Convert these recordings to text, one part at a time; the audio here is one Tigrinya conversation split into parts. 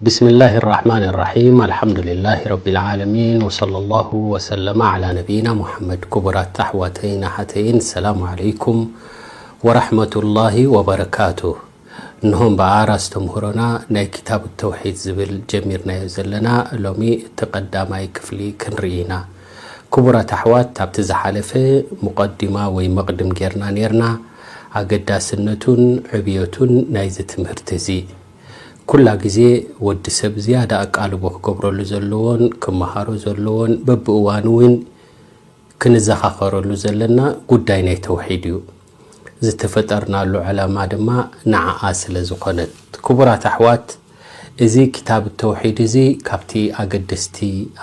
بسم الله الرحمن الرحيم. الحمد لله رب العالمين، وصلى الله وسلم على نبينا محمد. ክቡራት ኣሕዋተይን ኣሓተይን፣ ሰላም ዓለይኩም ወራሕመቱላሂ ወበረካቱ። እንሆ እምበኣር ኣስተምህሮና ናይ ክታብ ተውሒድ ዝብል ጀሚርናዮ ዘለና፣ ሎሚ እቲ ቀዳማይ ክፍሊ ክንርኢ ኢና። ክቡራት ኣሕዋት፣ ኣብቲ ዝሓለፈ ሙቐዲማ ወይ መቕድም ጌርና ኔርና፣ ኣገዳስነቱን ዕብየቱን ናይዚ ትምህርቲ እዚ። ኩላ ግዜ ወዲ ሰብ ዝያዳ ኣቃልቦ ክገብረሉ ዘለዎን ክመሃሮ ዘለዎን በብእዋኑ እውን ክንዘኻኸረሉ ዘለና ጉዳይ ናይ ተውሒድ እዩ። ዝተፈጠርናሉ ዕላማ ድማ ንዓኣ ስለ ዝኾነት። ክቡራት ኣሕዋት፣ እዚ ክታብ ተውሒድ እዚ ካብቲ ኣገደስቲ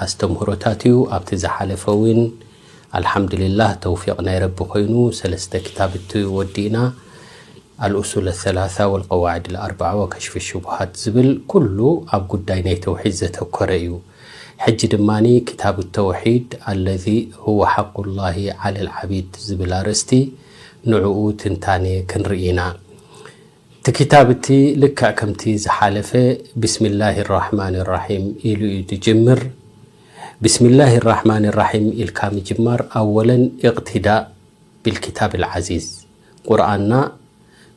ኣስተምህሮታት እዩ። ኣብቲ ዝሓለፈ እውን ኣልሓምዱሊላህ ተውፊቕ ናይ ረቢ ኮይኑ ሰለስተ ክታብቲ ወዲእና። الأصول الثلاثة والقواعد الأربعة وكشف الشبهات ዝብል ኩሉ ኣብ ጉዳይ ናይ ተውሒድ ዘተኮረ እዩ። ሕጂ ድማ ክታብ ተውሒድ الذي هو حق الله على العبيد ዝብል ኣርእስቲ ንዕኡ ትንታኔ ክንርኢ ኢና። እቲ ክታብ እቲ ልክዕ ከምቲ ዝሓለፈ ብስሚላሂ ራሕማን ራሒም ኢሉ እዩ ዝጅምር። ብስሚላሂ ራሕማን ራሒም ኢልካ ምጅማር ኣወለን ኢቕትዳእ ቢልኪታብ ልዓዚዝ። ቁርኣንና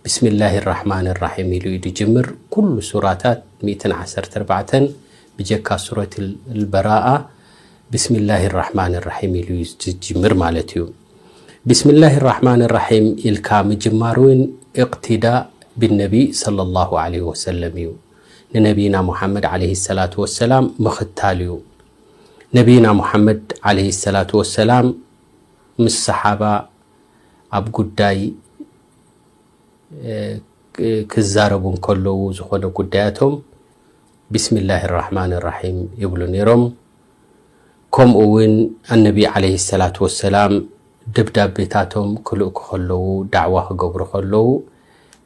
ብስሚላሂ ራሕማን ራሒም ኢሉ እዩ ዝጅምር። ኩሉ ሱራታት ሚእትን ዓሰርተ ኣርባዕተን ብጀካ ሱረት ልበራኣ ብስሚላሂ ራሕማን ራሒም ኢሉ እዩ ዝጅምር ማለት እዩ። ብስሚላሂ ራሕማን ራሒም ኢልካ ምጅማር እውን ኢቕትዳእ ብነቢ ሰለላሁ ዓለይሂ ወሰለም እዩ። ንነቢና ሙሓመድ ዓለይሂ ሰላቱ ወሰላም ምኽታል እዩ። ነቢና ሙሓመድ ዓለይሂ ሰላቱ ወሰላም ምስ ሰሓባ ኣብ ጉዳይ፣ እ፣ ክ-፣ ክዛረቡ እንከለዉ ዝኾነ ጉዳያቶም ቢስሚላሂ ራሕማን ራሒም ይብሉ ነይሮም። ከምኡ እውን ኣነቢ ዓለይሂ ሰላቱ ወሰላም ደብዳቤታቶም ክልእኩ ከለዉ፣ ዳዕዋ ክገብሩ ከለዉ፣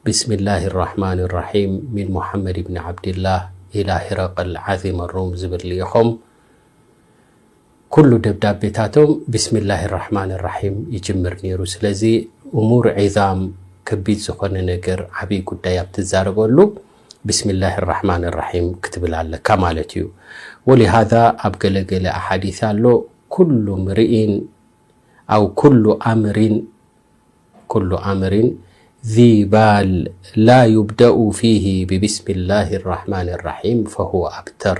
ቢስሚላሂ ራሕማን ራሒም ሚን ሙሓመድ ብን ዓብድላህ ኢላ ሂረቅል ዓዚም ሩም ዝብል ልኢኾም። ኩሉ ደብዳቤታቶም ቢስሚላሂ ራሕማን ራሒም ይጅምር ነይሩ። ስለዚ እሙር ዒዛም፣ ከቢድ ዝኾነ ነገር፣ ዓብዪ ጉዳይ ኣብ ትዛረበሉ ቢስሚላሂ ራሕማን ራሒም ክትብል ኣለካ ማለት እዩ። ወሊሃዛ ኣብ ገለገለ ኣሓዲስ ኣሎ፣ ኩሉ ምርኢን ኣው ኩሉ ኣምሪን ኩሉ ኣምሪን ዚ ባል ላ ዩብደኡ ፊሂ ብብስሚላሂ ራሕማን ራሒም ፈሁወ ኣብተር።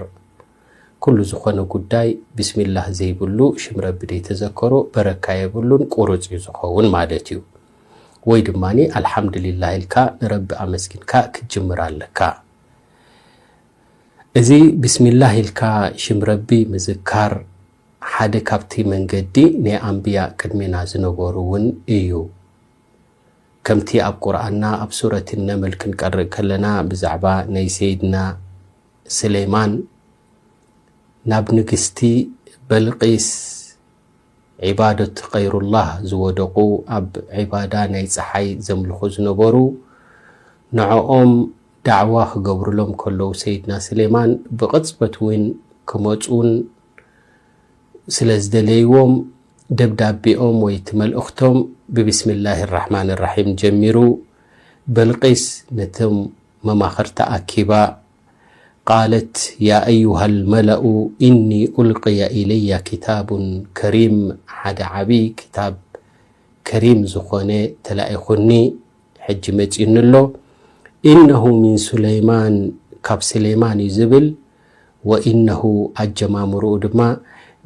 ኩሉ ዝኾነ ጉዳይ ብስሚላህ ዘይብሉ ሽም ረቢ ደይተዘከሮ በረካ የብሉን፣ ቁሩፅ እዩ ዝኸውን ማለት እዩ። ወይ ድማ ኣልሓምዱሊላህ ኢልካ ንረቢ ኣመስጊንካ ክትጅምር ኣለካ። እዚ ብስሚላህ ኢልካ ሽም ረቢ ምዝካር ሓደ ካብቲ መንገዲ ናይ ኣንብያ ቅድሜና ዝነበሩ እውን እዩ። ከምቲ ኣብ ቁርኣንና ኣብ ሱረት ነምል ክንቀርእ ከለና ብዛዕባ ናይ ሰይድና ስሌማን ናብ ንግስቲ በልቂስ ዒባደት ቀይሩላህ ዝወደቑ፣ ኣብ ዒባዳ ናይ ፀሓይ ዘምልኹ ዝነበሩ፣ ንዕኦም ዳዕዋ ክገብሩሎም ከለዉ ሰይድና ስሌማን ብቕጽበት እውን ክመፁን ስለ ዝደለይዎም ደብዳቤኦም ወይ እቲ መልእኽቶም ብብስሚላሂ ራሕማን ራሒም ጀሚሩ። በልቂስ ነቶም መማኽርቲ ኣኪባ ቃለት፣ ያ ኣዩሃ ልመለኡ ኢኒ ኡልቅየ ኢለየ ኪታቡን ከሪም፣ ሓደ ዓብዪ ክታብ ከሪም ዝኾነ ተላኢኹኒ፣ ሕጂ መፂኡኒ ኣሎ። ኢነሁ ሚን ሱለይማን፣ ካብ ስሌማን እዩ ዝብል። ወኢነሁ፣ ኣጀማምርኡ ድማ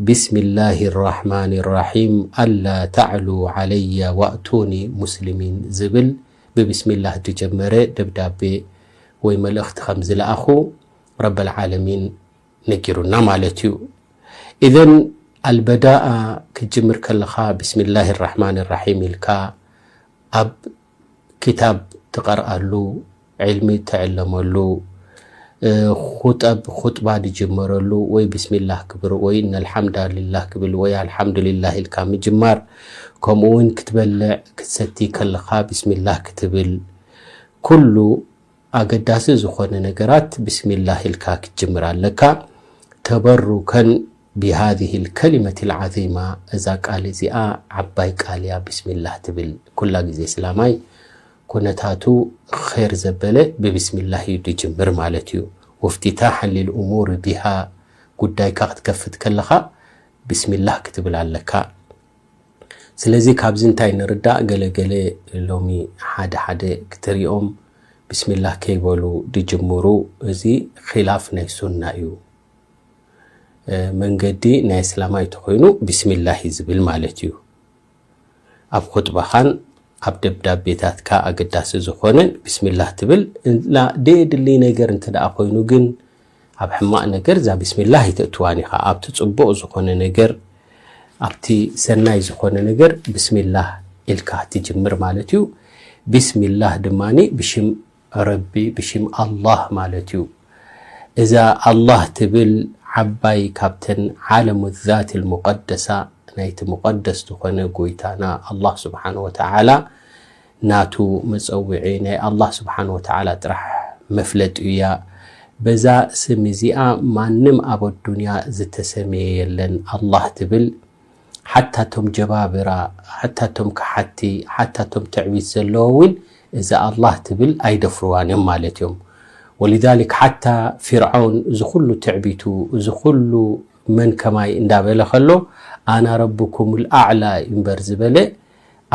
ብስሚላሂ ራሕማን ራሒም፣ ኣላ ተዕሉ ዓለየ ዋእቱኒ ሙስሊሚን ዝብል ብብስሚላህ ዝጀመረ ደብዳቤ ወይ መልእኽቲ ከም ዝለኣኹ ረበል ዓለሚን ነጊሩና ማለት እዩ። ኢዘን ኣልበዳኣ ክትጅምር ከለኻ ብስሚላሂ ራሕማን ራሒም ኢልካ ኣብ ክታብ ትቐርኣሉ፣ ዕልሚ ትዕለመሉ፣ እ፣ ኹጠብ፣ ኹጥባ ዝጅመረሉ ወይ ብስሚላህ ክብር ወይ እነ ኣልሓምዳሊላህ ክብል ወይ ኣልሓምዱሊላህ ኢልካ ምጅማር፣ ከምኡ እውን ክትበልዕ ክትሰቲ ከለኻ ብስሚላህ ክትብል፣ ኩሉ ኣገዳሲ ዝኾነ ነገራት ብስሚላህ ኢልካ ክትጅምር ኣለካ። ተበሩከን ቢሃዚህ ልከሊመት ልዓዚማ፣ እዛ ቃል እዚኣ ዓባይ ቃል እያ፣ ብስሚላህ ትብል። ኩላ ግዜ እስላማይ ኩነታቱ ኼር ዘበለ ብብስሚላህ እዩ ዝጅምር ማለት እዩ። وافتتاحا للأمور بها ጉዳይካ ክትከፍት ከለኻ ብስሚላህ ክትብል ኣለካ። ስለዚ ካብዚ እንታይ ንርዳእ? ገለገለ ሎሚ ሓደ ሓደ ክትሪኦም ብስሚላህ ከይበሉ ድጅምሩ፣ እዚ ኺላፍ ናይ ሱና እዩ። መንገዲ ናይ እስላማይ ተኾይኑ ብስሚላህ እዩ ዝብል ማለት እዩ። ኣብ ኹጥባኻን ኣብ ደብዳቤታትካ ኣገዳሲ ዝኾነን ብስሚላህ ትብል እና ደየድሊ ነገር እንተ ደኣ ኮይኑ ግን ኣብ ሕማቕ ነገር እዛ ብስሚላህ ኣይተእትዋን ኢኻ። ኣብቲ ጽቡቕ ዝኾነ ነገር ኣብቲ ሰናይ ዝኾነ ነገር ብስሚላህ ኢልካ ትጅምር ማለት እዩ። ብስሚላህ ድማኒ ብሽም ረቢ ብሽም ኣላህ ማለት እዩ። እዛ ኣላህ ትብል ዓባይ ካብተን ዓለሙ ዛት ልሙቀደሳ ናይቲ ሙቀደስ ዝኾነ ጎይታና ኣላህ ስብሓን ወተዓላ ናቱ መጸውዒ ናይ ኣላህ ስብሓን ወተዓላ ጥራሕ መፍለጢ እያ። በዛ ስም እዚኣ ማንም ኣብ ኣዱንያ ዝተሰመየ የለን። ኣላህ ትብል ሓታ ቶም ጀባብራ፣ ሓታ ቶም ከሓቲ፣ ሓታ ቶም ትዕቢት ዘለዎ እውን እዛ ኣላህ ትብል ኣይደፍርዋን እዮም ማለት እዮም። ወሊዛሊክ ሓታ ፊርዓውን እዚ ኩሉ ትዕቢቱ፣ እዚ ኩሉ መን ከማይ እንዳበለ ከሎ ኣና ረብኩም ልኣዕላ እምበር ዝበለ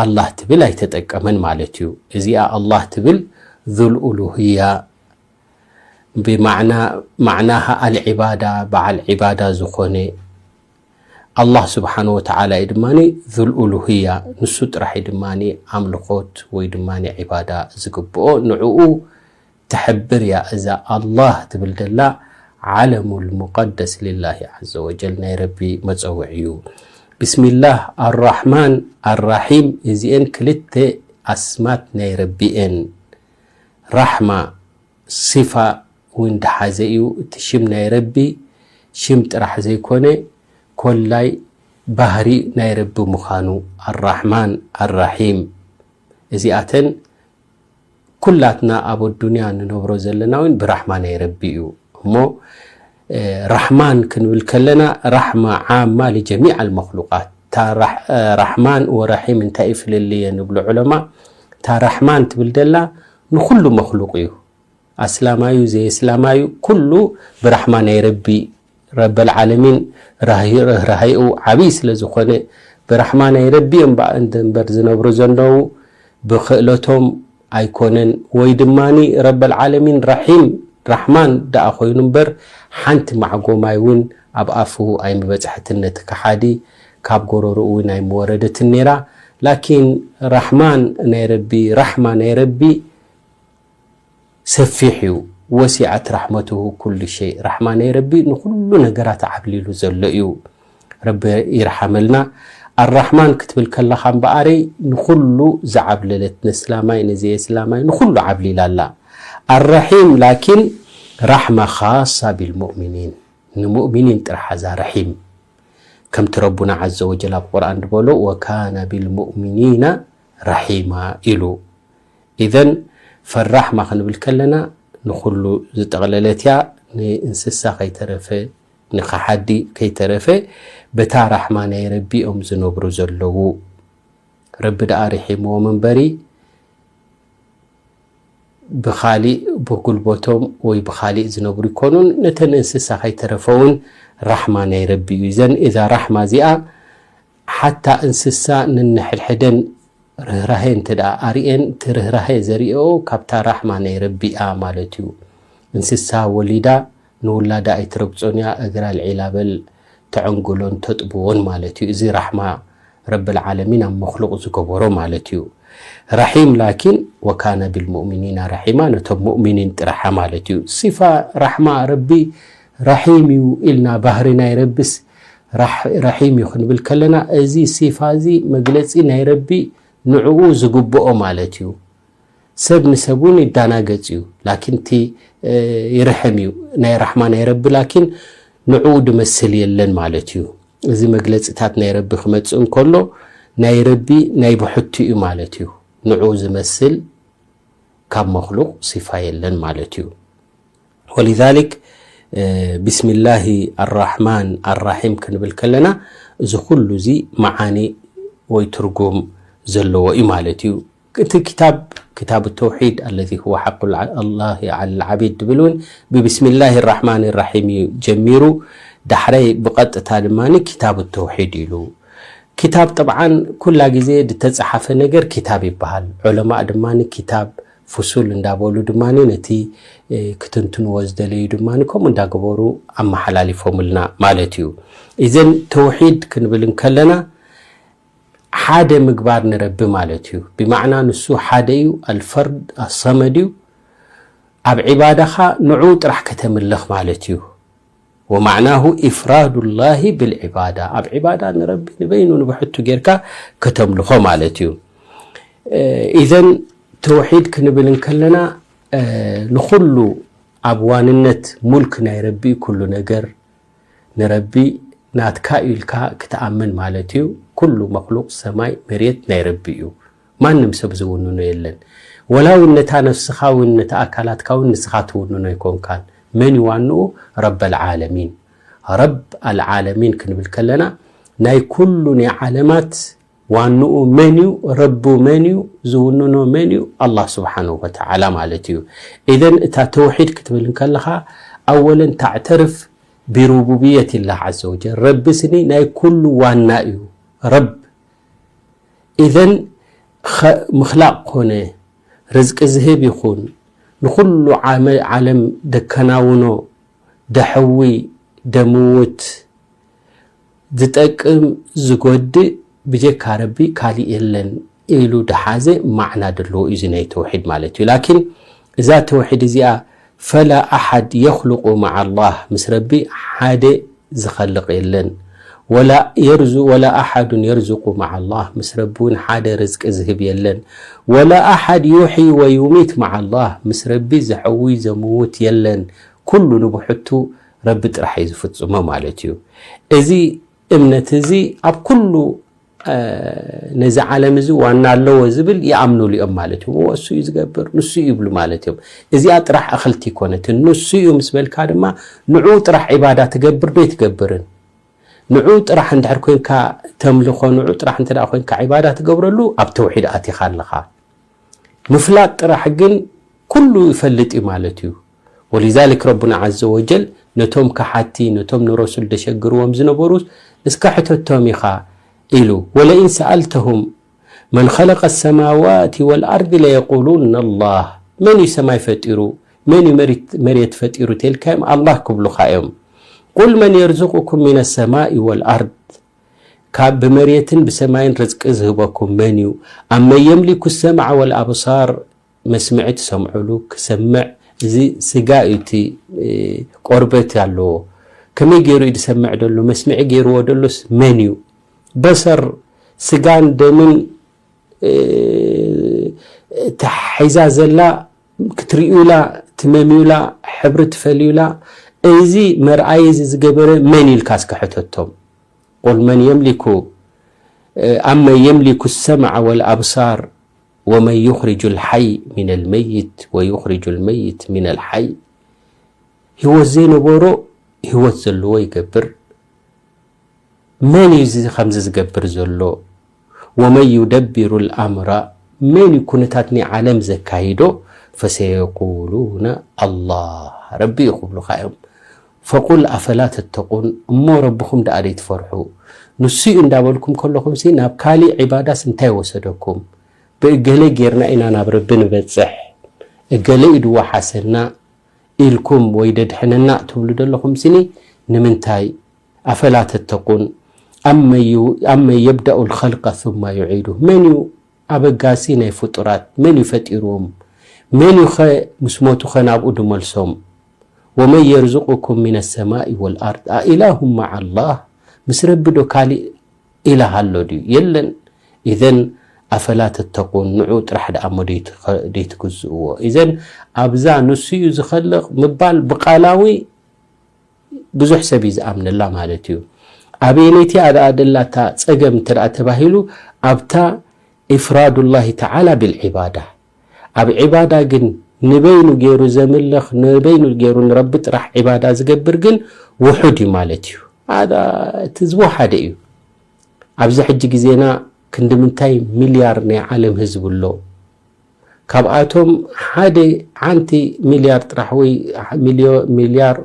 ኣላህ ትብል ኣይተጠቀመን ማለት እዩ። እዚኣ ኣላህ ትብል ዙል ኡሉህያ ብማዕና ማዕናሃ ኣልዒባዳ በዓል ዒባዳ ዝኾነ ኣላህ ስብሓን ወተዓላ እዩ ድማ ዙል ኡሉህያ ንሱ ጥራሕ እዩ ድማ ኣምልኾት ወይ ድማ ዒባዳ ዝግብኦ ንዕኡ ተሕብር እያ። እዛ ኣላህ ትብል ደላ ዓለሙ ልሙቀደስ ልላሂ ዓዘ ወጀል ናይ ረቢ መፀውዒ እዩ። ብስሚላህ ኣራሕማን ኣራሒም እዚኤን ክልተ ኣስማት ናይ ረቢ እየን። ራሕማ ሲፋ እውን ድሓዘ እዩ። እቲ ሽም ናይ ረቢ ሽም ጥራሕ ዘይኮነ ኮላይ ባህሪ ናይ ረቢ ምዃኑ ኣራሕማን ኣራሒም እዚኣተን ኩላትና ኣብ ኣዱንያ ንነብሮ ዘለና እውን ብራሕማ ናይ ረቢ እዩ። እሞ ራሕማን ክንብል ከለና ራሕማ ዓማ ልጀሚዕ ኣልመክሉቃት። ራሕማን ወራሒም እንታይ እዩ ፍልልየ ንብሉ ዑለማ። እታ ራሕማን ትብል ደላ ንኩሉ መክሉቅ እዩ። ኣስላማዩ ዘየስላማዩ ኩሉ ብራሕማ ናይ ረቢ ረበል ዓለሚን ርህራሄኡ ዓብይ ስለ ዝኾነ ብራሕማ ናይ ረቢ እዮም እምበር ዝነብሩ ዘለዉ ብክእለቶም ኣይኮነን። ወይ ድማ ረበል ዓለሚን ራሒም ራሕማን ደኣ ኮይኑ እምበር ሓንቲ ማዕጎማይ እውን ኣብ ኣፉ ኣይምበፅሐትን ነቲ ከሓዲ ካብ ጎረርኡ እውን ኣይምወረደትን ነይራ። ላኪን ራሕማን ናይ ረቢ ራሕማ ናይ ረቢ ሰፊሕ እዩ። ወሲዐት ራሕመትሁ ኩሉ ሸይ ራሕማ ናይ ረቢ ንኩሉ ነገራት ዓብሊሉ ዘሎ እዩ። ረቢ ይርሓመልና። ኣራሕማን ክትብል ከለኻ እምበኣረይ ንኩሉ ዝዓብለለት ንእስላማይ ንዘየስላማይ ንኩሉ ዓብሊላ ኣላ። ኣራሒም ላኪን ራሕማ ካሳ ቢልሙእሚኒን ንሙእሚኒን ጥራሕ እዛ ረሒም ከምቲ ረቡና ዓዘ ወጀል ኣብ ቁርኣን ዝበሎ ወካነ ቢልሙእሚኒና ረሒማ ኢሉ። ኢዘን ፈራሕማ ክንብል ከለና ንኹሉ ዝጠቕለለት እያ። ንእንስሳ ከይተረፈ ንኸሓዲ ከይተረፈ በታ ራሕማ ናይ ረቢ እዮም ዝነብሩ ዘለዉ። ረቢ ደኣ ርሒምዎም እምበሪ ብኻሊእ ብጉልበቶም ወይ ብኻሊእ ዝነብሩ ይኮኑን። ነተን እንስሳ ከይተረፈ እውን ራሕማ ናይ ረቢ እዩ። እዘን እዛ ራሕማ እዚኣ ሓታ እንስሳ ንንሕድሕደን ርህራሄ እንተ ደኣ ኣርእየን እቲ ርህራሄ ዘርእኦ ካብታ ራሕማ ናይ ረቢ እያ ማለት እዩ። እንስሳ ወሊዳ ንውላዳ ኣይትረግጾን እያ፣ እግራ ኣልዒላ በል ተዕንግሎን ተጥብዎን ማለት እዩ። እዚ ራሕማ ረብል ዓለሚን ኣብ መክሉቕ ዝገበሮ ማለት እዩ። ራሒም ላኪን ወካነ ቢልሙእሚኒና ራሒማ ነቶም ሙእሚኒን ጥራሓ ማለት እዩ። ሲፋ ራሕማ ረቢ ራሒም እዩ ኢልና ባህሪ ናይ ረብስ ራሒም እዩ ክንብል ከለና እዚ ሲፋ እዚ መግለጺ ናይ ረቢ ንዕኡ ዝግብኦ ማለት እዩ። ሰብ ንሰብ እውን ይዳናገጽ እዩ ላኪን እቲ ይርሕም እዩ ናይ ራሕማ ናይ ረቢ ላኪን ንዕኡ ድመስል የለን ማለት እዩ። እዚ መግለጺታት ናይ ረቢ ክመጽእ እንከሎ ናይ ረቢ ናይ ብሕቱ እዩ ማለት እዩ። ንዕኡ ዝመስል ካብ መክሉቕ ሲፋ የለን ማለት እዩ። ወሊዛሊክ ቢስሚላሂ ኣራሕማን ኣራሒም ክንብል ከለና እዚ ኩሉ እዚ መዓኒ ወይ ትርጉም ዘለዎ እዩ ማለት እዩ። እቲ ክታብ ክታብ ተውሒድ ኣለዚ ህወ ሓቁ ኣላህ ዓል ዓቢድ ድብል እውን ብብስሚላህ ራሕማን ራሒም እዩ ጀሚሩ። ዳሕራይ ብቐጥታ ድማ ክታብ ተውሒድ ኢሉ። ክታብ ጠብዓን ኩላ ግዜ ዝተፀሓፈ ነገር ክታብ ይበሃል። ዑለማእ ድማ ክታብ ፍሱል እንዳበሉ ድማ ነቲ ክትንትንዎ ዝደለዩ ድማ ከምኡ እንዳገበሩ ኣመሓላሊፎምልና ማለት እዩ። እዘን ተውሒድ ክንብል እንከለና ሓደ ምግባር ንረቢ ማለት እዩ። ብማዕና ንሱ ሓደ እዩ፣ ኣልፈርድ ኣሰመድ እዩ። ኣብ ዒባዳኻ ንዑ ጥራሕ ከተምልኽ ማለት እዩ። ወማዕናሁ ኢፍራዱላሂ ብልዒባዳ፣ ኣብ ዒባዳ ንረቢ ንበይኑ ንብሕቱ ጌርካ ከተምልኾ ማለት እዩ። ኢዘን ተውሒድ ክንብል እንከለና ንኹሉ ኣብ ዋንነት ሙልክ ናይ ረቢ ኩሉ ነገር ንረቢ ናትካ እዩ ኢልካ ክትኣምን ማለት እዩ። ኩሉ መክሉቅ ሰማይ መሬት ናይ ረቢ እዩ። ማንም ሰብ ዝውንኖ የለን። ወላ እውን ነታ ነፍስኻ እውን ነታ ኣካላትካ እውን ንስኻ ትውንኖ ኣይኮንካን። መን እዩ ዋንኡ? ረብ ኣልዓለሚን። ረብ ኣልዓለሚን ክንብል ከለና ናይ ኩሉ ናይ ዓለማት ዋንኡ መን እዩ? ረቡ መን እዩ? ዝውንኖ መን እዩ? ኣላህ ስብሓንሁ ወተዓላ ማለት እዩ። ኢዘን እታ ተውሒድ ክትብል እንከለኻ ኣወለን ታዕተርፍ ቢሩቡብየት ላህ ዓዘ ወጀል። ረቢ ስኒ ናይ ኩሉ ዋና እዩ። ረብ ኢዘን ምኽላቕ ኮነ ርዝቂ ዝህብ ይኹን ንኹሉ ዓለም ደከናውኖ ደሐዊ ደምውት ዝጠቅም ዝጎድእ ብጀካ ረቢ ካሊእ የለን ኢሉ ድሓዘ ማዕና ድልዎ እዩ እዚ ናይ ተውሒድ ማለት እዩ። ላኪን እዛ ተውሒድ እዚኣ ፈላ ኣሓድ የኽልቁ መዓ ኣላህ፣ ምስ ረቢ ሓደ ዝኸልቕ የለን። ወላ የርዙ-፣ ወላ ኣሓዱን የርዙቁ መዓ ኣላህ፣ ምስ ረቢ እውን ሓደ ርዝቂ ዝህብ የለን። ወላ ኣሓድ ዩሕዪ ወዩሚት መዓ ኣላህ፣ ምስ ረቢ ዘሐዊ ዘምውት የለን። ኩሉ ንብሕቱ ረቢ ጥራሕ እዩ ዝፍጽሞ ማለት እዩ። እዚ እምነት እዚ ኣብ ኩሉ ነዚ ዓለም እዚ ዋና ኣለዎ ዝብል ይኣምኑሉ እዮም ማለት እዩ። እሱ እዩ ዝገብር፣ ንሱ እዩ ይብሉ ማለት እዮም። እዚኣ ጥራሕ እኽልቲ ይኮነትን፣ ንሱ እዩ ምስ በልካ ድማ ንዑ ጥራሕ ዒባዳ ትገብር ዶ ኣይትገብርን? ንዑ ጥራሕ እንድሕር ኮይንካ ተምልኾ፣ ንዑ ጥራሕ እንተ ደኣ ኮይንካ ዒባዳ ትገብረሉ ኣብ ተውሒድ ኣቲኻ ኣለኻ። ምፍላጥ ጥራሕ ግን ኩሉ ይፈልጥ እዩ ማለት እዩ። ወሊዛሊክ ረቡና ዓዘ ወጀል ነቶም ከሓቲ፣ ነቶም ንረሱል ደሸግርዎም ዝነበሩ እስከ ሕተቶም ኢኻ ኢሉ። ወለኢን ሰኣልተሁም መን ኸለቀ ሰማዋት ወልኣርድ ለየቁሉነ ኣላህ። መን እዩ ሰማይ ፈጢሩ? መን እዩ መሪት-፣ መሬት ፈጢሩ? ተልካዮም ኣላህ ክብሉኻ እዮም። ቁል መን የርዝቁኩም ሚነ ሰማኢ ወልኣርድ። ካብ ብመሬትን ብሰማይን ርዝቂ ዝህበኩም መን እዩ? ኣመን የምሊኩ ሰምዐ ወልኣብሳር፣ መስምዒ ትሰምዕሉ፣ ክሰምዕ፣ እዚ ስጋ እዩ፣ እቲ፣ እ፣ ቆርበት ኣለዎ። ከመይ ገይሩ እዩ ዝሰምዕ ደሎ? መስምዒ ገይርዎ ደሎስ መን እዩ? በሰር፣ ስጋን ደምን፣ እ፣ ተሓሒዛ ዘላ፣ ክትርእዩላ፣ ትመምዩላ፣ ሕብሪ ትፈልዩላ፣ እዚ መርኣይ እዚ ዝገበረ መን ኢልካ እስከ ሕተቶም። ቁል መን የምሊኩ፣ እ፣ ኣመን የምሊኩ ሰምዐ ወልኣብሳር ወመን ዩኽሪጁ ልሓይ ሚነል መይት ወዩኽሪጁ ልመይት ሚነል ሓይ። ህይወት ዘይነበሮ ህይወት ዘለዎ ይገብር። መን እዩ እዚ ከምዚ ዝገብር ዘሎ? ወመን ዩደብሩ ልኣምራ፣ መን እዩ ኩነታት ናይ ዓለም ዘካይዶ? ፈሰየቁሉነ ኣላህ፣ ረቢ እዩ ክብሉኻ እዮም። ፈቁል ኣፈላ ተተቁን፣ እሞ ረብኹም ደኣ ደይትፈርሑ? ንሱ እዩ እንዳበልኩም ከለኹምሲ ናብ ካሊእ ዒባዳስ እንታይ ወሰደኩም? ብእገለ ጌርና ኢና ናብ ረቢ ንበጽሕ፣ እገለ እዩ ድወሓሰና ኢልኩም ወይ ደድሕነና ትብሉ ዘለኹም ስኒ ንምንታይ? ኣፈላ ተተቁን። ኣመን ዩ-፣ ኣመን የብዳኡ ልኸልቀ ثم يعيده፣ መን እዩ ኣበጋሲ ናይ ፍጡራት? መን እዩ ፈጢርዎም? መን እዩ ኸ ምስ ሞቱ ኸ ናብኡ ድመልሶም? ወመን የርዝቁኩም ሚነ ሰማኢ ወልኣርድ ኣኢላሁ መዓ ኣላህ፣ ምስ ረቢ ዶ ካሊእ ኢላህ ኣሎ ድዩ? የለን። ኢዘን ኣፈላ ተተቁን፣ ንዑ ጥራሕ ደኣ እሞ ደይትኸ-፣ ደይትግዝእዎ። ኢዘን ኣብዛ ንሱ እዩ ዝኸልቕ ምባል ብቃላዊ ብዙሕ ሰብ እዩ ዝኣምነላ ማለት እዩ። ኣበየነይቲ እያ ደኣ ደላታ ጸገም እንተ ደኣ ተባሂሉ፣ ኣብታ ኢፍራዱላሂ ተዓላ ቢልዒባዳ። ኣብ ዒባዳ ግን ንበይኑ ገይሩ ዘምልኽ፣ ንበይኑ ገይሩ ንረቢ ጥራሕ ዒባዳ ዝገብር ግን ውሑድ እዩ ማለት እዩ። ኣዳ፣ እቲ ዝወሓደ እዩ። ኣብዚ ሕጂ ግዜና ክንዲ ምንታይ ሚልያር ናይ ዓለም ህዝቢ ኣሎ? ካብኣቶም ሓደ ሓንቲ ሚልያር ጥራሕ ወይ ሚልዮ-፣ ሚልያር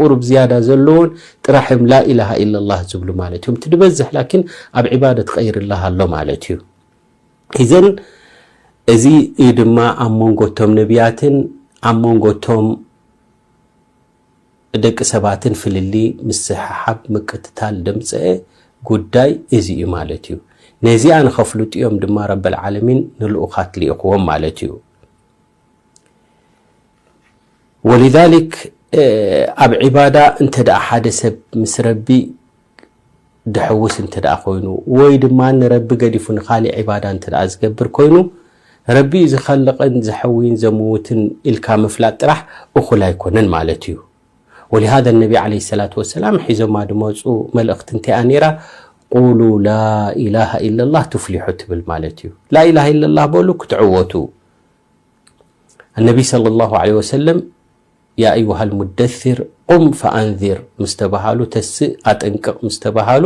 ቁሩብ ዝያዳ ዘለዎን ጥራሕ እዮም ላኢላሃ ኢለላህ ዝብሉ ማለት እዮም። እቲ ዝበዝሕ ላኪን ኣብ ዒባደት ቀይርላህ ኣሎ ማለት እዩ። ኢዘን እዚ እዩ ድማ ኣብ መንጎ እቶም ነቢያትን ኣብ መንጎ እቶም ደቂ ሰባትን ፍልሊ ምስሕሓብ ምቅትታል ደምፀአ ጉዳይ እዚ እዩ ማለት እዩ። ነዚኣ ንኸፍልጡ እዮም ድማ ረበል ዓለሚን ንልኡኻት ልኢኽዎም ማለት እዩ። ወሊዛሊክ ኣብ ዒባዳ እንተ ደኣ ሓደ ሰብ ምስ ረቢ ድሕውስ እንተ ደኣ ኮይኑ ወይ ድማ ንረቢ ገዲፉ ንኻሊእ ዒባዳ እንተ ደኣ ዝገብር ኮይኑ ረቢ እዩ ዝኸልቕን ዘሕውይን ዘምውትን ኢልካ ምፍላጥ ጥራሕ እኹል ኣይኮነን ማለት እዩ። ወሊሃذا ነቢ ዓለይሂ ሰላቱ ወሰላም ሒዞማ ድመፁ መልእኽቲ እንታይ እያ ነይራ? ቁሉ ላኢላሃ ኢለላህ ቱፍሊሑ ትብል ማለት እዩ። ላኢላሃ ኢለላህ በሉ ክትዕወቱ። ነቢ ሰለላሁ ዐለይሂ ወሰለም ያ ኣዩሃ ልሙደሲር ቁም ፈኣንዚር ምስ ተባሃሉ፣ ተስእ ኣጠንቅቕ ምስ ተባሃሉ፣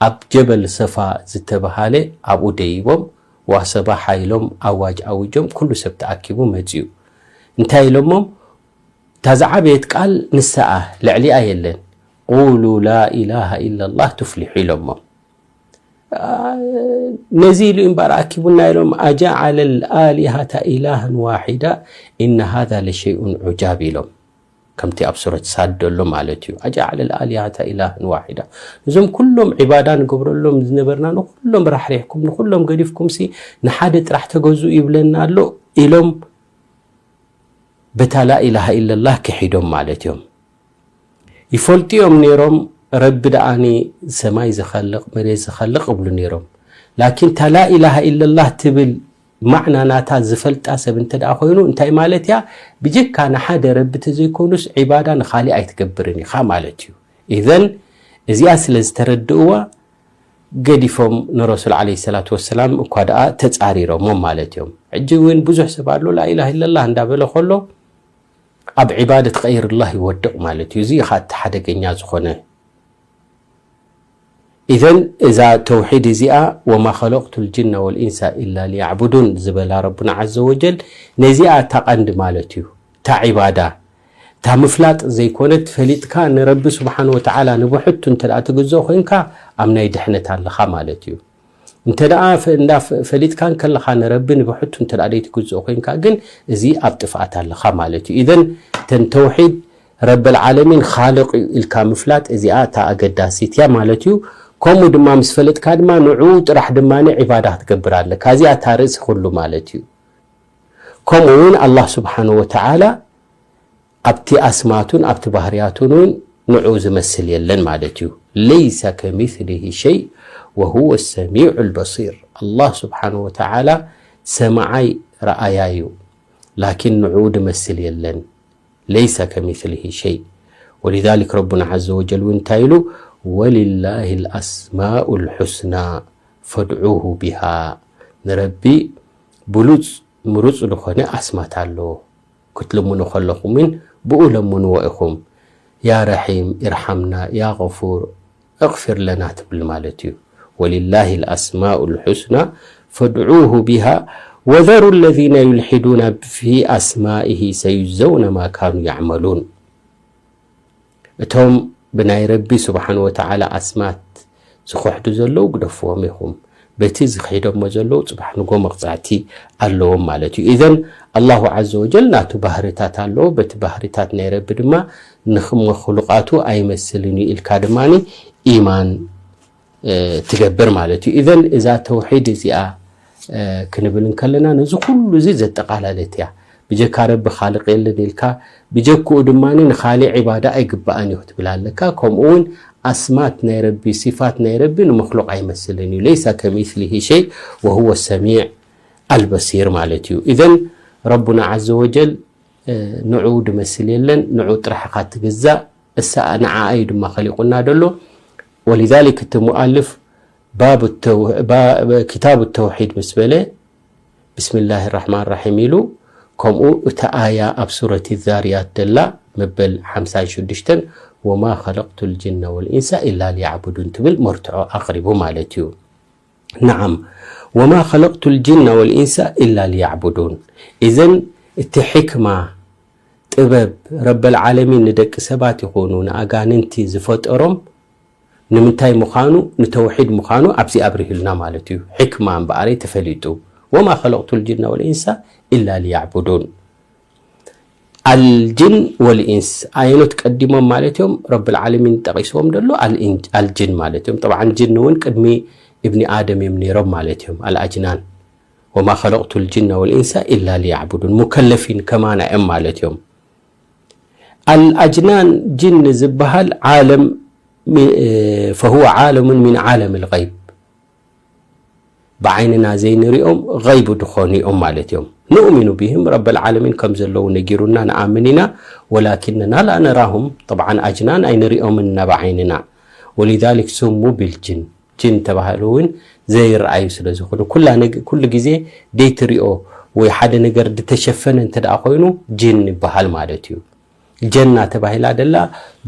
ኣብ ጀበል ሰፋ ዝተባሃለ ኣብኡ ደይቦም፣ ዋሰባሕ ኢሎም ኣዋጅ ኣዊጆም፣ ኩሉ ሰብ ተኣኪቡ መጺኡ። እንታይ ኢሎሞም? እታ ዝዓበየት ቃል ንሰኣ፣ ልዕሊኣ የለን። ቁሉ ላ ኢላሃ ኢላላህ ቱፍሊሑ ኢሎሞም። ነዚ ኢሉ እምበር ኣኪቡና ኢሎም፣ ኣጀዓለ ልኣሊሃታ ኢላሃን ዋሒዳ ኢነ ሃዛ ለሸይኡን ዑጃብ ኢሎም። ከምቲ ኣብ ሱረት ሳድ ዘሎ ማለት እዩ። ኣጀዓለ ልኣሊሃታ ኢላሃን ዋሒዳ። እዞም ኩሎም ዒባዳ ንገብረሎም ዝነበርና ንኩሎም ራሕሪሕኩም ንኩሎም ገዲፍኩም ሲ ንሓደ ጥራሕ ተገዙ ይብለና ኣሎ ኢሎም በታ ላኢላሃ ኢለላህ ክሒዶም ማለት እዮም። ይፈልጡ እዮም ነይሮም ረቢ ደኣኒ ሰማይ ዝኸልቕ መሬት ዝኸልቕ እብሉ ነይሮም። ላኪን እታ ላኢላሃ ኢለላህ ትብል ማዕና ናታ ዝፈልጣ ሰብ እንተ ደኣ ኮይኑ እንታይ ማለት እያ? ብጀካ ንሓደ ረቢ ተዘይኮኑስ ዒባዳ ንኻሊእ ኣይትገብርን ኢኻ ማለት እዩ። ኢዘን እዚኣ ስለ ዝተረድእዋ ገዲፎም ንረሱል ዓለይሂ ሰላቱ ወሰላም እኳ ደኣ ተጻሪሮሞም ማለት እዮም። ሕጂ እውን ብዙሕ ሰብ ኣሎ ላኢላሃ ኢለላህ እንዳበለ ከሎ ኣብ ዒባደት ኸይርላህ ይወድቕ ማለት እዩ። እዚ ኢኻ እቲ ሓደገኛ ዝኾነ። ኢዘን እዛ ተውሒድ እዚኣ ወማ ኸለቅቱ ልጅነ ወልኢንሳ ኢላ ሊያዕቡዱን ዝበላ ረቡና ዓዘ ወጀል ነዚኣ እታ ቀንዲ ማለት እዩ። እታ ዒባዳ እታ ምፍላጥ ዘይኮነት ፈሊጥካ ንረቢ ስብሓን ወተዓላ ንብሕቱ እንተ ደኣ ትግዝኦ ኮይንካ ኣብ ናይ ድሕነት ኣለኻ ማለት እዩ። እንተ ደኣ ፈ-፣ እንዳ ፈ-፣ ፈሊጥካ እንከለኻ ንረቢ ንብሕቱ እንተ ደኣ ዘይትግዝኦ ኮይንካ ግን እዚ ኣብ ጥፍኣት ኣለኻ ማለት እዩ። ኢዘን እተን ተውሒድ ረበል ዓለሚን ኻልቕ እዩ ኢልካ ምፍላጥ እዚኣ እታ ኣገዳሲት እያ ማለት እዩ። ከምኡ ድማ ምስ ፈለጥካ ድማ ንዕኡ ጥራሕ ድማ ዒባዳ ክትገብር ኣለካ። እዚኣ እታ ርእሲ ኩሉ ማለት እዩ። ከምኡ እውን ኣላህ ስብሓን ወተዓላ ኣብቲ ኣስማቱን ኣብቲ ባህርያቱን እውን ንዑ ዝመስል የለን ማለት እዩ። ለይሰ ከሚስሊሂ ሸይ ወሁወ ሰሚዑ ልበሲር። ኣላህ ስብሓን ወተዓላ ሰማዓይ ረኣያ እዩ፣ ላኪን ንዑ ድመስል የለን። ለይሰ ከሚስሊሂ ሸይ። ወሊዛሊክ ረቡና ዓዘ ወጀል እውን እንታይ ኢሉ? ወሊላሂ ልኣስማኡ ልሑስና ፈድዑሁ ቢሃ። ንረቢ ብሉፅ ምሩፅ ዝኾነ ኣስማት ኣለዎ። ክትልምኑ ከለኹምን ብኡ ለምንዎ ኢኹም። ያ ረሒም ኢርሓምና፣ ያ ገፉር እቕፊር ለና ትብል ማለት እዩ። ወሊላሂ ልኣስማኡ ልሑስና ፈድዑሁ ቢሃ ወዘሩ ለዚነ ዩልሒዱና ፊ ኣስማኢሂ ሰዩጅዘውነ ማ ካኑ ያዕመሉን። እቶም ብናይ ረቢ ስብሓን ወተዓላ ኣስማት ዝኽሕዱ ዘለዉ ግደፍዎም ኢኹም። በቲ ዝኽሕደሞ ዘለዉ ጽባሕ ንጎ መቕጻዕቲ ኣለዎም ማለት እዩ። ኢዘን ኣላሁ ዓዘ ወጀል ናቱ ባህርታት ኣለዎ። በቲ ባህርታት ናይ ረቢ ድማ ንመኽሉቃቱ ኣይመስልን እዩ ኢልካ ድማ ኢማን እ፣ ትገብር ማለት እዩ። ኢዘን እዛ ተውሒድ እዚኣ እ፣ ክንብል እንከለና ነዚ ኩሉ እዚ ዘጠቓለለት እያ። ብጀካ ረቢ ኻልቕ የለን ኢልካ ብጀክኡ ድማ ንኻሊእ ዒባዳ ኣይግባኣን እዩ ክትብል ኣለካ። ከምኡ እውን ኣስማት ናይ ረቢ፣ ሲፋት ናይ ረቢ ንመኽሉቕ ኣይመስልን እዩ። ለይሰ ከሚስሊሂ ሸይ ወሁወ ሰሚዕ ኣልበሲር ማለት እዩ። ኢዘን ረቡና ዓዘ ወጀል ንዑ ድመስል የለን፣ ንዑ ጥራሕ ኢኻ ትግዛእ፣ እሳ ንዓኣ እዩ ድማ ኸሊቁና ደሎ። ወሊዛሊክ እቲ ሙኣልፍ ባብ ተው-፣ ባ-፣ ኪታብ ተውሒድ ምስ በለ ብስምላህ ራሕማን ራሒም ኢሉ፣ ከምኡ እታ ኣያ ኣብ ሱረት ዛርያት ደላ መበል ሓምሳን ሽዱሽተን ወማ ኸለቅቱ ልጅነ ወልኢንሳ ኢላ ሊያዕቡዱን ትብል መርትዖ ኣቕሪቡ ማለት እዩ። ነዓም። وما خلقت الجن والإنس إلا ليعبدون. إذن እቲ ሕክማ ጥበብ ረበል ዓለሚን ንደቂ ሰባት ይኹኑ ንኣጋንንቲ ዝፈጠሮም ንምንታይ ምዃኑ፣ ንተውሒድ ምዃኑ ኣብዚ ኣብሪሁልና ማለት እዩ። ሕክማ እምበኣረይ ተፈሊጡ። وما خلقت الجن والإنس إلا ليعبدون። الجن والإنس ኣየኖት ቀዲሞም ማለት እዮም? ረብል ዓለሚን ጠቒስዎም ደሎ ኣልኢን-፣ ኣልጅን ማለት እዮም። ጠብዓን ጅን እውን ቅድሚ እብኒ ኣደም እዮም ነይሮም ማለት እዮም። ኣልኣጅናን وما خلقت الجن والإنس إلا ليعبدون ሙከለፊን ከማና እዮም ማለት እዮም። ኣልኣጅናን ጅን ዝበሃል ዓለም ሚ-፣ فهو عالم من عالم الغيب ብዓይንና ዘይንሪኦም غيب ዝኾኑ እዮም ማለት እዮም። نؤمن بهم ረበል ዓለሚን ከም ዘለዉ ነጊሩና ንኣምን ኢና። ولكننا لا نراهم طبعا ኣጅናን ኣይንሪኦምን ኢና ብዓይንና። ولذلك سموا بالجن ጅን ተባህሉ እውን ዘይረኣዩ ስለ ዝኾኑ ኩላ ነግ-፣ ኩሉ ግዜ ደይትሪኦ ወይ ሓደ ነገር ዝተሸፈነ እንተ ደኣ ኮይኑ ጅን ይበሃል ማለት እዩ። ጀና ተባሂላ ደላ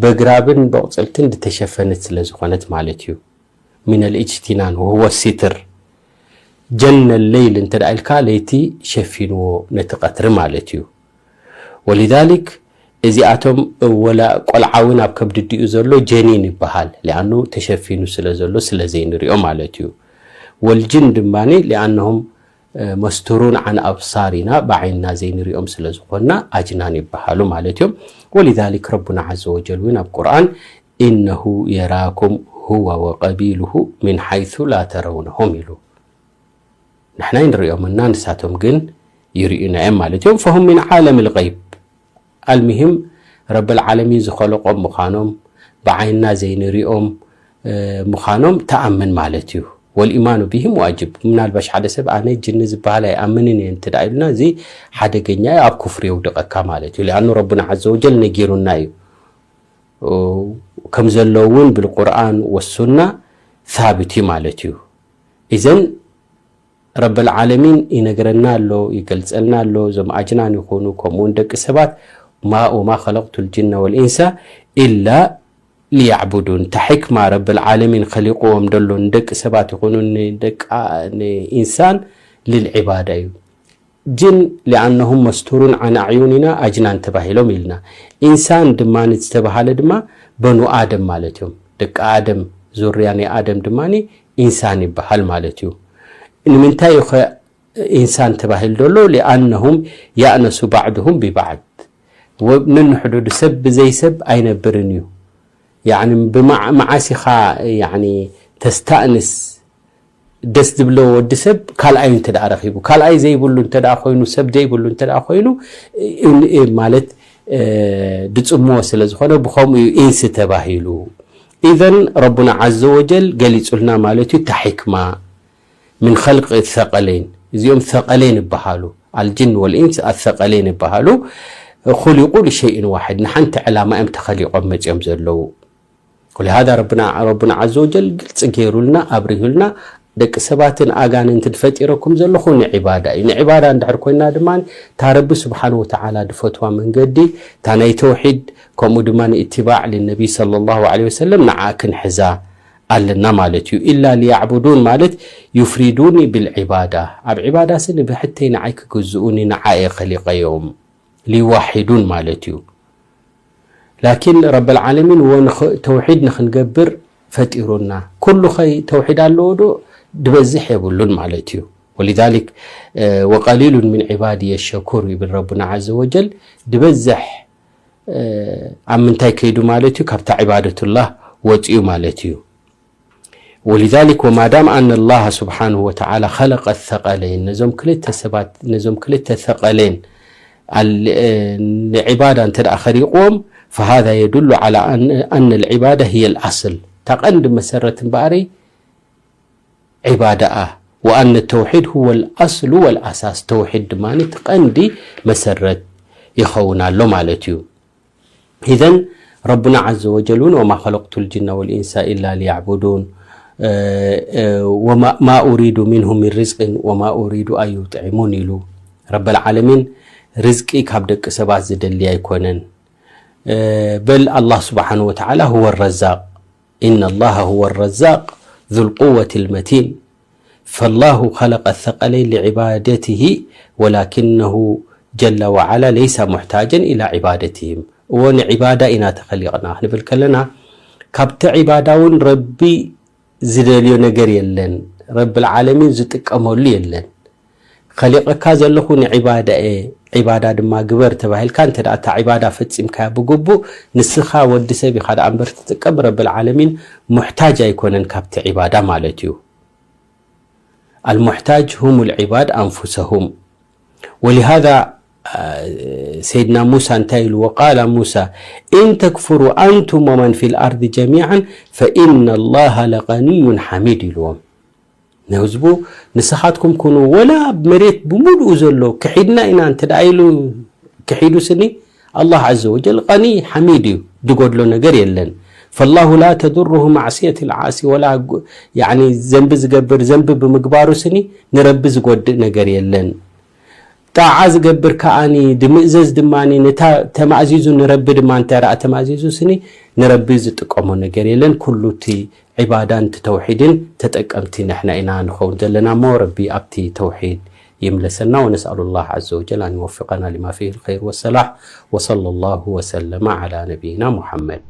በግራብን በቑጽልትን ዝተሸፈነት ስለ ዝኾነት ማለት እዩ። من الاجتنان وهو الستر ጀነ ለይል እንተ ደኣ ኢልካ ለይቲ ሸፊንዎ ነቲ ቀትሪ ማለት እዩ። ولذلك እዚኣቶም ወላ ቆልዓ እውን ኣብ ከብዲ ድኡ ዘሎ ጀኒን ይበሃል። ሊኣኑ ተሸፊኑ ስለ ዘሎ ስለ ዘይንሪኦ ማለት እዩ። ወልጅን ድማ ሊኣነሁም መስቱሩን ዓን ኣብሳሪና ብዓይንና ዘይንሪኦም ስለ ዝኾንና ኣጅናን ይበሃሉ ማለት እዮም። ولذلك ረቡና ዓዘ ወጀል እውን ኣብ ቁርኣን إنه يراكم هو وقبيله من حيث لا ترونهم ኢሉ። ንሕና ይንሪኦምና ንሳቶም ግን ይርእዩና እዮም ማለት እዮም። فهم من عالم الغيب المهم ረብል ዓለሚን ዝኸለቆም ምዃኖም ብዓይንና ዘይንሪኦም እ፣ ምዃኖም ተኣምን ማለት እዩ። والإيمان بهم واجب ምናልባሽ ሓደ ሰብ ኣነ ጅኒ ዝበሃል ኣይኣምንን እየ እንተ ደኣ ኢሉና እዚ ሓደገኛ እዩ፣ ኣብ ኩፍሪ የውድቐካ ማለት እዩ። ሊኣኑ ረቡና ዓዘ ወጀል ነጊሩና እዩ። እ፣ ከም ዘሎ እውን ብልቁርኣን ወሱና ሳብት እዩ ማለት እዩ። ኢዘን ረብል ዓለሚን ይነግረና ኣሎ፣ ይገልጸልና ኣሎ። እዞም ኣጅናን ይኹኑ ከምኡውን ደቂ ሰባት ማ-፣ وما خلقت الجن والإنس إلا ليعبدون እታ ሕክማ ረብል ዓለሚን ኸሊቕዎም ደሎ ንደቂ ሰባት ይኹኑ ንደቂ ኣ-፣ ንኢንሳን ልልዒባዳ እዩ። ጅን ሊኣነሁም መስቱሩን ዓን ኣዕዩኒና ኣጅናን ተባሂሎም ኢልና። ኢንሳን ድማ ዝተባሃለ ድማ በኑ ኣደም ማለት እዮም። ደቂ ኣደም ዙርያ ናይ ኣደም ድማ ኢንሳን ይበሃል ማለት እዩ። ንምንታይ እዩ ኸ ኢንሳን ተባሂሉ ዘሎ? ሊኣነሁም ያእነሱ ባዕድሁም ቢባዕድ ወ-፣ ነንሕዱዱ ሰብ ብዘይ ሰብ ኣይነብርን እዩ። ያዕኒ ብመዓ-፣ መዓስ ኢኻ ያዕኒ ተስታእንስ ደስ ዝብሎ ወዲ ሰብ ካልኣዩ እንተ ደኣ ረኺቡ፣ ካልኣይ ዘይብሉ እንተ ደኣ ኮይኑ፣ ሰብ ዘይብሉ እንተ ደኣ ኮይኑ፣ እ-፣ እ-፣ ማለት፣ እ፣ ድጽምዎ ስለ ዝኾነ ብኸምኡ እዩ ኢንስ ተባሂሉ። ኢዘን ረቡና ዓዘ ወጀል ገሊጹልና ማለት እዩ፣ እታ ሕክማ ምን ኸልቅ ሰቀለይን፣ እዚኦም ሰቀለይን ይበሃሉ፣ ኣልጅን ወልኢንስ ኣሰቀለይን ይበሃሉ። ኹሊቁ ልሸይእን ዋሕድ፣ ንሓንቲ ዕላማ እዮም ተኸሊቆም መጺኦም ዘለዉ። ወሊሃዛ ረብና፣ ረቡና ዓዘ ወጀል ግልፂ ገይሩልና፣ ኣብሪሁልና፣ ደቂ ሰባትን ኣጋንንትን ፈጢረኩም ዘለኹ ንዒባዳ እዩ። ንዒባዳ እንድሕር ኮይና ድማ፣ እታ ረቢ ስብሓን ወተዓላ ድፈትዋ መንገዲ፣ እታ ናይ ተውሒድ፣ ከምኡ ድማ ንእትባዕ ልነቢ ሰለላሁ ዐለይሂ ወሰለም፣ ንዓ ክንሕዛ ኣለና ማለት እዩ። ኢላ ሊያዕቡዱን ማለት፣ ዩፍሪዱኒ ብልዒባዳ፣ ኣብ ዒባዳሲ ንብሕተይ ንዓይ ክግዝኡኒ ንዓ እየ ኸሊቐዮም፣ ሊዋሒዱን ማለት እዩ። ላኪን ረበል ዓለሚን ወ ንኽ-፣ ተውሒድ ንኽንገብር ፈጢሩና። ኩሉ ኸይ ተውሒድ ኣለዎ ዶ? ድበዝሕ የብሉን ማለት እዩ። ወሊዛሊክ፣ እ፣ ወቀሊሉን ሚን ዒባድየ ሸኩር ይብል ረቡና ዓዘ ወጀል። ድበዝሕ፣ እ፣ ኣብ ምንታይ ከይዱ ማለት እዩ? ካብታ ዒባደቱላህ ወፂኡ ማለት እዩ። ወሊዛሊክ ወማዳም ኣነ ላህ ስብሓንሁ ወተዓላ ኸለቀ ሰቀለይን፣ ነዞም ክልተ ሰባት፣ ነዞም ክልተ ሰቀሌን ኣል-፣ እ፣ ንዒባዳ እንተ ደኣ ኸሊቕዎም፣ ፈሃዛ የዱሉ ዓላ ኣን-፣ ኣነ ልዒባዳ ህየ ልኣስል፣ እታ ቀንዲ መሰረት እምበኣረይ ዒባዳኣ፣ ወኣነ ተውሒድ ሁወ ልኣስሉ ወልኣሳስ፣ ተውሒድ ድማ እቲ ቀንዲ መሰረት ይኸውን ኣሎ ማለት እዩ። ኢዘን ረቡና ዓዘ ወጀል እውን፣ ወማ ኸለቅቱ ልጅነ ወልኢንሳ ኢላ ሊያዕቡዱን፣ እ፣ እ፣ ወማ፣ ማ ኡሪዱ ሚንሁም ሚን ሪዝቅን ወማ ኡሪዱ ኣን ዩጥዒሙን ኢሉ። ረበል ዓለሚን ርዝቂ ካብ ደቂ ሰባት ዝደሊ ኣይኮነን። እ፣ በል ኣላህ ስብሓን ወተዓላ ሁወ ረዛቅ። ኢነ ላሃ ሁወ ረዛቅ ዙል ቁወት ልመቲን። فالله خلق الثقلين لعبادته ولكنه جل وعلا ليس محتاجا إلى عبادتهم. እዎ ንዒባዳ ኢና ተኸሊቕና ክንብል ከለና ካብቲ ዒባዳ እውን ረቢ ዝደልዮ ነገር የለን። ረብል ዓለሚን ዝጥቀመሉ የለን። ከሊቐካ ዘለኹ ንዒባዳ እየ፣ ዒባዳ ድማ ግበር ተባሂልካ እንተ ደኣ እታ ዒባዳ ፈጺምካያ ብግቡእ ንስኻ ወዲ ሰብ ኢኻ ደኣ እምበር ትጥቀም፣ ረብል ዓለሚን ሙሕታጅ ኣይኮነን ካብቲ ዒባዳ ማለት እዩ። المحتاج هم العباد أنفسهم. ولهذا سيدنا موسى እንታይ ኢሉ وقال موسى إن تكفروا أنتم ومن في الأرض جميعا فإن الله لغني حميد ኢልዎም። ንህዝቡ ንስኻትኩም ኩኑ ወላ መሬት ብምሉኡ ዘሎ ክሒድና ኢና እንተ ደኣ ኢሉ ክሒዱ ስኒ ኣላህ عز وجل غني حميد እዩ፣ ዝጎድሎ ነገር የለን። فالله لا تضره معصية العاصي ولا يعني ዘንቢ ዝገብር ዘንቢ ብምግባሩ ስኒ ንረቢ ዝጎድእ ነገር የለን። ጣዓ ዝገብር ከኣኒ ድምእዘዝ ድማ ነታ ተማእዚዙ ንረቢ ድማ እንተ ደኣ ተማእዚዙ ስኒ ንረቢ ዝጥቀሞ ነገር የለን። ኩሉ እቲ ዒባዳን እቲ ተውሒድን ተጠቀምቲ ንሕና ኢና ንኸውን ዘለና እሞ ረቢ ኣብቲ ተውሒድ ይምለሰና። ونسأل الله عز وجل أن يوفقنا لما فيه الخير والصلاح. وصلى الله وسلم على نبينا محمد.